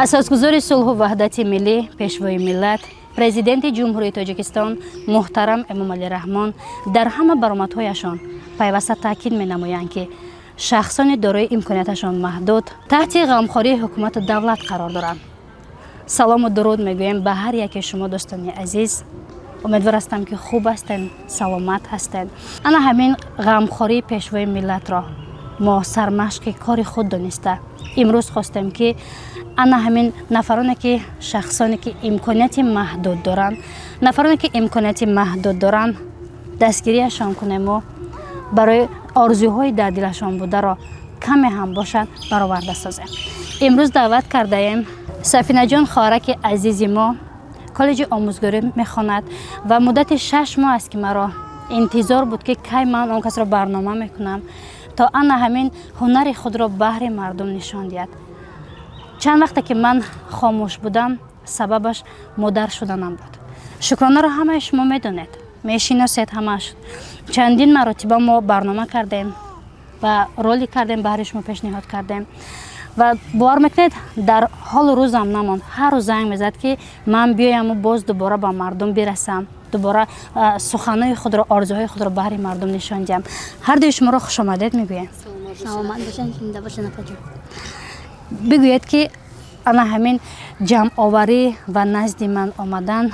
Асосгузори сулҳу ваҳдати миллӣ, Пешвои миллат, Президенти Ҷумҳурии Тоҷикистон муҳтарам Эмомалӣ Раҳмон дар ҳама баромадҳояшон пайваста таъкид менамоянд, ки шахсони дорои имконияташон маҳдуд таҳти ғамхории ҳукумату давлат қарор доранд. Салому дуруд мегӯем ба ҳар яке шумо, дӯстони азиз. Умедвор ҳастам, ки хуб ҳастед, саломат ҳастед. Ана ҳамин ғамхории Пешвои миллатро мо сармашқи кори худ дониста, имрӯз хостем, ки ана ҳамин нафароне ки, шахсоне ки имконияти маҳдуд доранд, нафароне ки имконияти маҳдуд доранд, дастгирияшон кунему барои орзуҳои дар дилашон бударо каме ҳам бошад бароварда созем. Имрӯз даъват кардаем Сафинаҷон, хоҳараки азизи мо, коллеҷи омӯзгорӣ мехонад ва муддати 6 моҳ аст, ки маро интизор буд, ки кай ман он касро барнома мекунам, то ана ҳамин ҳунари худро баҳри мардум нишон диҳад. Чанд вақте ки ман хомӯш будам, сабабаш модар шуданам буд. Шукронаро ҳамаи шумо медонед, мешиносед ҳамааш. Чандин маротиба мо барнома кардем ва ролик кардем, баҳри шумо пешниҳод кардем. Ва бовар мекунед, дар ҳолу рӯзам намонд, ҳар рӯз занг мезад, ки ман биёяму боз дубора ба мардум бирасам, дубора суханҳои худро, орзуҳои худро баҳри мардум нишон диҳам. Ҳардуи шуморо хушомадед мегӯем. Саломат бошед, зинда бошед, апаҷон. Бигӯед, ки ана ҳамин ҷамъоварӣ ва назди ман омадан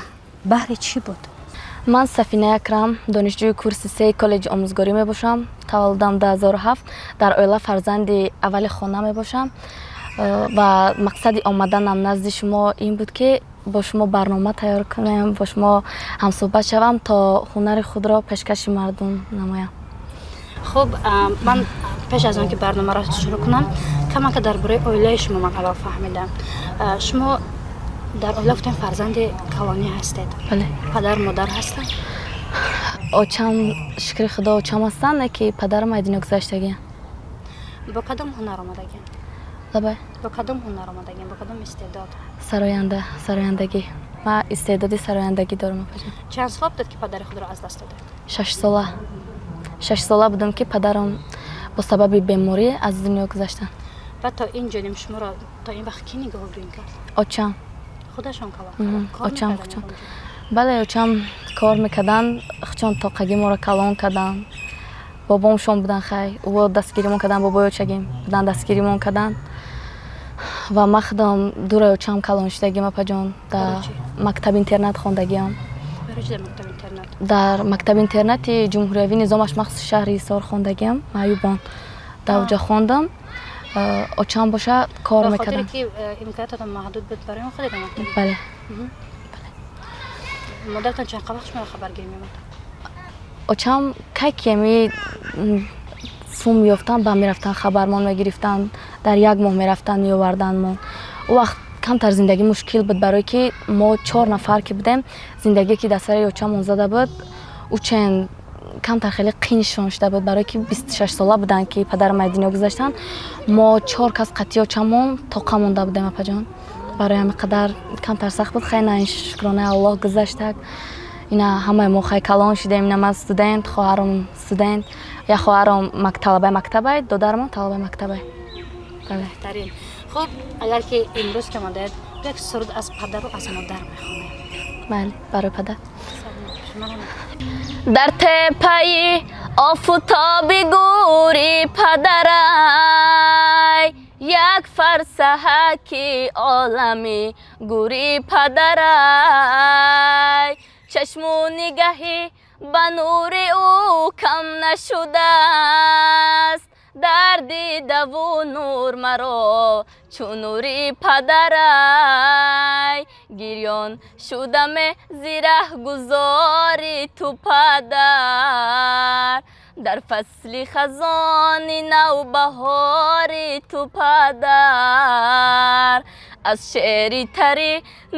баҳри чӣ буд? Ман Сафина Акрам, донишҷӯи курси сеи коллеҷи омӯзгорӣ мебошам. Таваллудам 2007, дар оила фарзанди аввали хона мебошам. Ва мақсади омаданам назди шумо ин буд, ки бо шумо барнома тайёр кунем, бо шумо ҳамсӯҳбат шавам, то ҳунари худро пешкаши мардум намоям. Хуб, ман пеш аз он ки барномаро шурӯъ кунам, камака дар бораи оилаи шумо ман аввал фаҳмидам. Шумо дар оила, гуфтем, фарзанди калонӣ ҳастед? Бале. Падар, модар ҳастанд? Очам, шукри Худо, очам ҳастанд, не ки падарам аз дунё гузаштагиям. Бо кадом ҳунар омадагиам? Лабай? Бо кадом ҳунар омадагиам, бо кадом истеъдод? Сароянда, сарояндагӣ. Ман истеъдоди сарояндагӣ дорам, апаҷон. Чанд сол будед, ки падари худро аз даст додед? 6 сола, 6 сола будам, ки падарам бо сабаби беморӣ аз дунё гузаштанд. Ва то ин ҷониб шуморо то ин вақт кӣ нигаҳбон кард? Очам. Худашон калон? Кор Очам. мекарданд Хучон. ягон ҷо? Бале, очам кор мекарданд, хучон тоқагӣ моро калон карданд. Бобомшон буданд, хай, ӯ дастгиримон карданд, бобои очагим буданд, дастгиримон карданд. Ва ман худам дураи очам калон шудагим, апаҷон, дар Барои чӣ? мактаби интернат хондагиам. Барои чӣ дар мактаби интернат? Дар мактаби интернати ҷумҳуриявӣ, низомаш махсуси шаҳри Ҳисор хондагиам, маъюбон. Дар оҷа хондам. Очам боша кор Ба хотире мекарданд. ки имкониятатон маҳдуд буд, барои он худ дар мактаби? Бале. Модаратон чанд вақт шуморо хабаргирӣ меомад? Очам кай ки ами сум ёфтан, ба мерафтан, хабармон мегирифтанд, дар як моҳ мерафтанд, меовардандмон. Ӯ вақт камтар зиндагӣ мушкил буд, барое ки мо чор нафар ки будем, зиндагие ки дар сари очамон зада буд, ӯ чен камтар хеле қиншон шуда буд, барое ки 26 сола буданд, ки падарам аз дунё гузаштанд. Мо чор кас қатъи очамон тоқа монда будем, апаҷон. Барои ҳамин қадар камтар сахт буд. Хай, на, ин шукронаи Аллоҳ, гузаштак. Ина ҳамаи мо хай калон шудем. Ина ман студент, хоҳарам студент, як хоҳарам талабаи мактабай, додарамон талабаи мактабай, бале. Беҳтарин. Хуб, агар ки имрӯз ки омадаед, як суруд аз падару аз модар мехонем. Бале, барои падар. Дар теппаи офтоби гӯри падарай, як фарсаҳаки олами гӯри падарай, чашму нигаҳӣ ба нури ӯ кам нашудааст, дар дидаву нур маро чу нури падарай. Гирён шудаме зираҳ гузори ту, падар, дар фасли хазони навбаҳори ту, падар. Аз шеъри тарӣ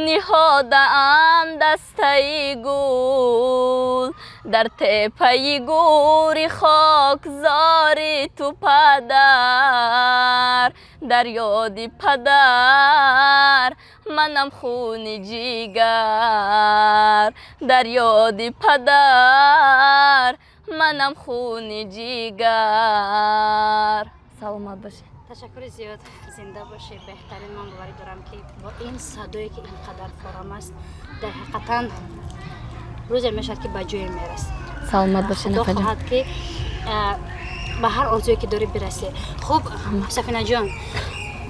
ниҳодаам дастаи гул дар теппаи гӯри хокзори ту, падар. Дар ёди падар манам хуни ҷигар, дар ёди падар манам хуни ҷигар. Саломат бошед. Ташаккури зиёд, зинда бошед, беҳтарин. Ман боварӣ дорам, ки бо ин садое, ки ин қадар форам аст, дар ҳақиқатан рӯзе мешавад, ки ба ҷое мерасӣ. Саломат бошед. Худо хоҳад, ки ба ҳар орзуе, ки дорӣ, бирасӣ. Хуб, Сафинаҷон,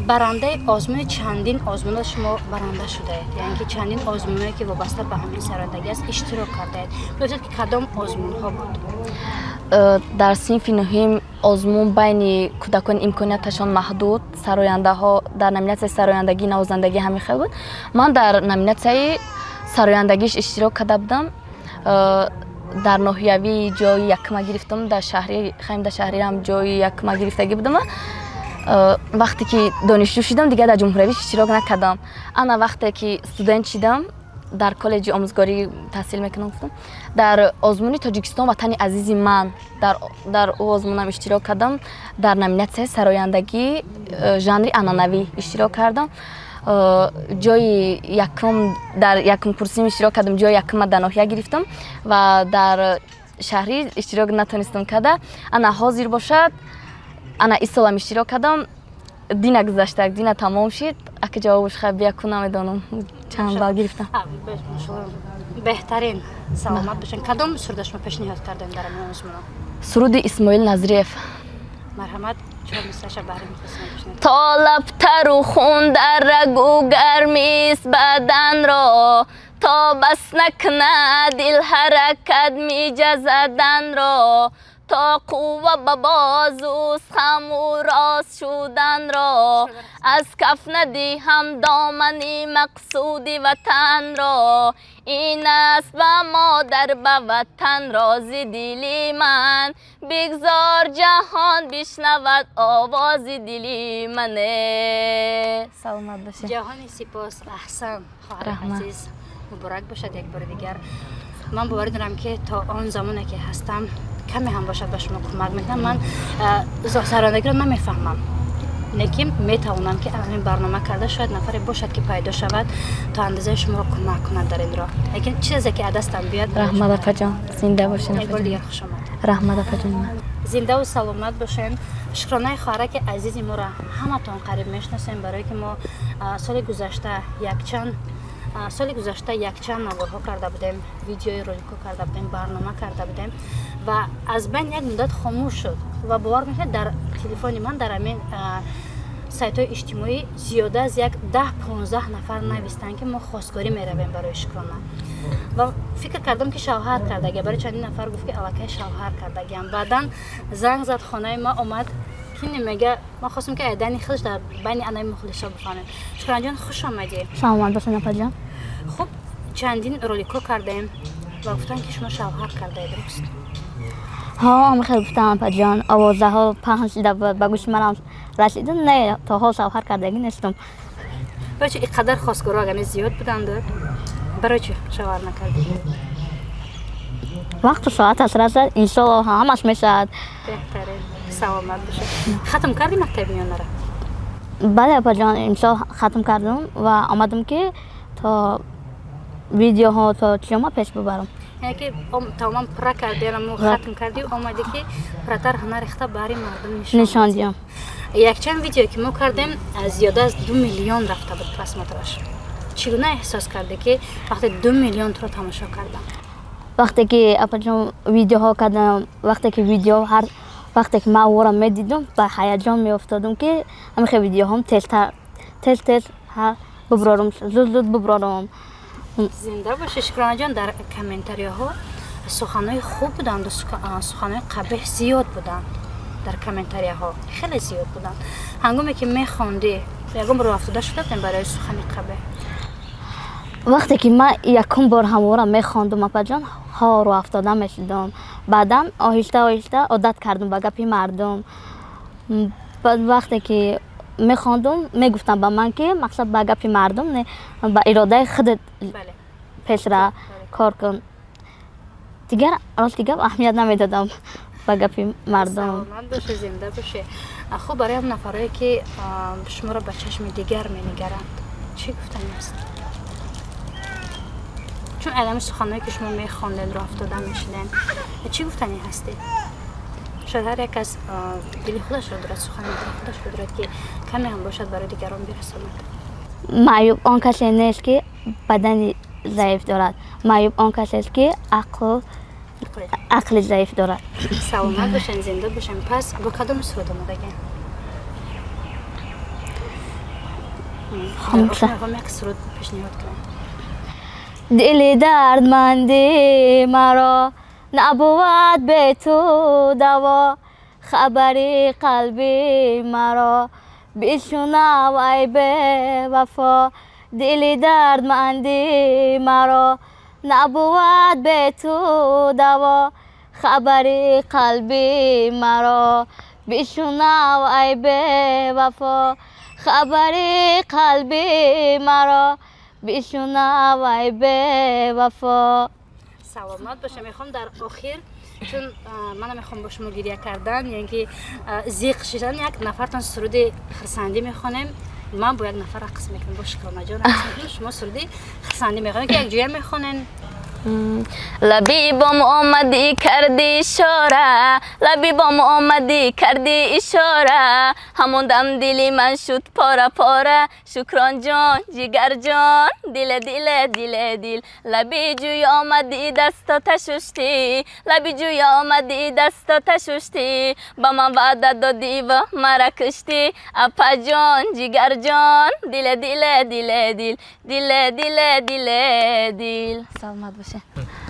барандаи озмуни, чандин озмунот шумо баранда шудаед, яъне ки чандин озмуное, ки вобаста ба ҳамин сарояндагӣ аст, иштирок кардаед. Мегӯфтед, ки кадом озмунҳо буд? Дар синфи нуҳим озмун байни кӯдакони имконияташон маҳдуд, сарояндаҳо, дар номинатсияи сарояндагӣ, навозандагӣ, ҳамин хел буд. Ман дар номинатсияи сарояндагиш иштирок карда будам. Дар ноҳиявӣ ҷои якма гирифтам, дар шаҳри хаим, дар шаҳрирам ҷои якма гирифтагӣ будам. Вақте ки донишҷӯ шудам, дигар дар ҷумҳуриявӣ иштирок накардам. Ана вақте ки студент шидам, дар коллеҷи омӯзгорӣ таҳсил мекунам, гуфтам, дар озмуни Тоҷикистон Ватани азизи ман, дар ӯ озмунам иштирок кардам. Дар номинатсияи сарояндагӣ, жанри анъанавӣ иштирок кардам. Ҷои якум, дар якум курсим иштирок кардам, ҷои якума дар ноҳия гирифтам ва дар шаҳрӣ иштирок натонистам карда. Ана ҳозир бошад, ана ин солам иштирок кардам, дина гузаштак, дина тамом шид. Ака, ҷавобаш хай бияку, намедонам чанд бал гирифтам. Беҳтарин, саломат бошед. Кадом суруда шумо пешниҳод кардем дар ҳамин озмуно? Суруди Исмоил Назриев. Марҳамат, чор мисраша баҳри мухлисона пешниҳод. То лабтару хун дар рагу гармист баданро, то бас накунад дил ҳаракат миҷазаданро, то қувва ба бозуст хаму рост шуданро, аз каф надиҳам домани мақсуди ватанро. Ин аст ба модар, ба ватан рози дили ман. Бигзор ҷаҳон бишнавад овози дили мане. Саломат бошед. Ҷаҳони сипос, аҳсан, хоҳари азиз, муборак бошад як бори дигар. Ман боварӣ дорам, ки то он замоне, ки ҳастам, каме ҳам бошад, ба шумо кӯмак мекунам. Ман сарояндагиро намефаҳмам, лекин метавонам, ки ҳамин барнома карда, шояд нафаре бошад, ки пайдо шавад, то андозаи шуморо кӯмак кунад дар ин роҳ. Лекин чизе, ки аз дастам биёяд. Раҳмат, апаҷон, зинда бошед. Як бори дигар хушомад. Раҳмат, апаҷон. Зиндаву саломат бошед. Шукронаи хоҳараки азизи моро ҳаматон қариб мешиносем, барое ки мо соли гузашта якчанд наворҳо карда будем, видеои роликҳо карда будем, барнома карда будем ва аз байн як муддат хомӯш шуд. Ва бовар мекунед, дар телефони ман, дар ҳамин сайтҳои иҷтимоӣ зиёда аз як 10-15 нафар навистанд, ки мо хостгорӣ меравем барои Шукрона. Ва фикр кардам, ки шавҳар кардагия. Барои чандин нафар гуфт, ки аллакай шавҳар кардагиам. Баъдан занг зад, хонаи ма омад, ки мега, ман хостам, ки айдани худаш дар байни анаи мухлисо бифаҳмем. Шукронаҷон, хуш омадӣ. Саломат бошед, апаҷон. Хуб, чандин роликҳо кардаем ва гуфтанд, ки шумо шавҳар кардаед, дуруст? Ҳо, хел гуфтам, апаҷон, овозаҳо паҳн шуда ба гӯши манам расида. Не, то ҳол шавҳар кардагӣ нестам. Барои чи ин қадар хостгоро агар зиёд буданд, барои чи шавҳар накардӣ? Вақту соаташ расад, иншолло, ҳамаш мешавад. Беҳтарин, саломат бошед. Хатм кардӣ мактаби миёнара? Бале, апаҷон, имсол хатм кардам ва омадам, ки то видеоҳо, то чиёма пеш бибарам. Яъне ки тамоман пурра кардӣ, амо хатм кардӣ, омадӣ, ки пурратар ҳунар рехта баҳри мардум нишон диҳам. Якчанд видео, ки мо кардем, зиёда аз 2 миллион рафта буд просмотраш. Чӣ гуна эҳсос кардӣ, ки вақте 2 миллион туро тамошо кардам? Вақте ки, апаҷон, видеоҳо кардам, вақте ки видео, ҳар вақте ки ман ӯро медидам, ба ҳаяҷон меафтодам, ки ҳамихел видеоҳом тезтар, тез тез буброрам, зуд зуд буброрам. Зинда бошӣ, Шукронаҷон. Дар комментарияҳо суханҳои хуб буданду суханҳои қабеҳ зиёд буданд. Дар комментарияҳо хеле зиёд буданд. Ҳангоме ки мехондӣ, ягон бор афтода шуда будем барои сухани қабеҳ? Вақте ки ман якум бор ҳамвора мехондум, апаҷон, ҳо, рӯ афтода мешудам. Баъдан оҳиста оҳиста одат кардам ба гапи мардум. Баъд вақте ки мехондум, мегуфтам ба ман, ки мақсад ба гапи мардум не, ба иродаи худат пешра кор кун. Дигар, рости гап, аҳамият намедодам ба гапи мардум. Саломат бошӣ, зинда бошӣ. Хуб, барои ҳам нафарое, ки шуморо ба чашми дигар менигаранд, чӣ гуфтани аст? Чун айдами суханҳое, ки шумо мехондед, рӯ афтода мешудем, чӣ гуфтанӣ ҳастед? Шояд ҳар як аз дили худашро дорад, сухани дили худашро дорад, ки каме ҳам бошад, барои дигарон бирасонад. Маъюб он касе нест, ки бадани заиф дорад. Маъюб он касест, ки ақли заиф дорад. Саломат бошен, зинда бошен. Пас бо кадом суруд омадагем? Мехоҳам як суруд пешниҳод кунем. Дили дардманди маро набувад бе ту даво, хабари қалби маро бишунав, ай бевафо. Дили дардманди маро набувад бе ту даво, хабари қалби маро бишунав, ай бевафо. Хабари қалби маро бишунав, ай бевафо. Саломат боша. Мехоҳам дар охир, чун ман намехоҳам бо шумо гиря кардан ё ин ки зиқ шидан, як нафартон суруди хурсандӣ мехонем, ман бо як нафар рақс мекунам, бо Шукронаҷон рақс мекунем, шумо суруди хурсандӣ мехонем, ки якҷоя мехонем. Лаби бом омадӣ, кардӣ ишора, лаби бом омадӣ, кардӣ ишора, ҳамон дам дили ман шуд пора пора. Шукронҷон, ҷигарҷон, диле, диле, диле, дил. Лаби ҷӯй омадӣ, дастота шуштӣ, лаби ҷӯй омадӣ, дастота шуштӣ, ба ман ваъда додӣ ва мара куштӣ. Апаҷон, ҷигарҷон, диле, диле, диле, дил, диле, диле, диле, дил. Саломат бошед.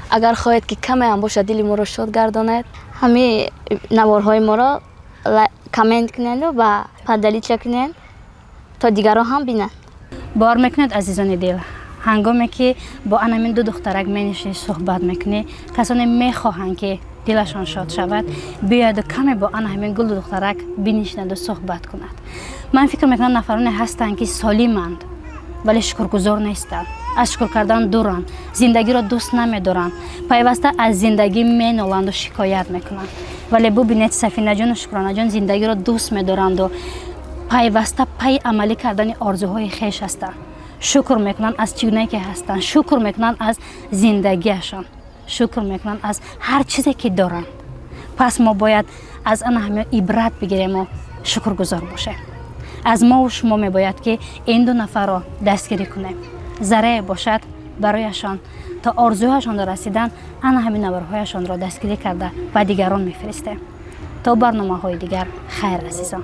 Агар хоҳед, ки каме ҳам бошад, дили моро шод гардонед, ҳамин наворҳои моро коммент кунеду ва поделиться кунед, то дигарон ҳам бинанд. Бовар мекунед, азизони дил, ҳангоме ки бо анамин ду духтарак менишинӣ, суҳбат мекунӣ, касоне мехоҳанд, ки дилашон шод шавад, биёяду каме бо ана ҳамин гулду духтарак бинишинаду суҳбат кунад. Ман фикр мекунам, нафароне ҳастанд, ки солиманд, вале шукргузор нестанд, аз шукр кардан дуранд, зиндагиро дӯст намедоранд, пайваста аз зиндагӣ меноланду шикоят мекунанд. Вале бубинед, Сафинаҷону Шукронаҷон зиндагиро дӯст медоранду пайваста пайи амалӣ кардани орзуҳои хеш ҳастанд. Шукр мекунанд аз чӣ гунае ки ҳастанд, шукр мекунанд аз зиндагиашон, шукр мекунанд аз ҳар чизе ки доранд. Пас мо бояд аз ана ҳамин ибрат бигирему шукргузор бошем. Аз мову шумо мебояд, ки ин ду нафарро дастгирӣ кунем, заррае бошад барояшон, то орзуҳояшонро расидан. Ана ҳамин наворҳояшонро дастгирӣ карда, ба дигарон мефиристем. То барномаҳои дигар, хайр, азизон.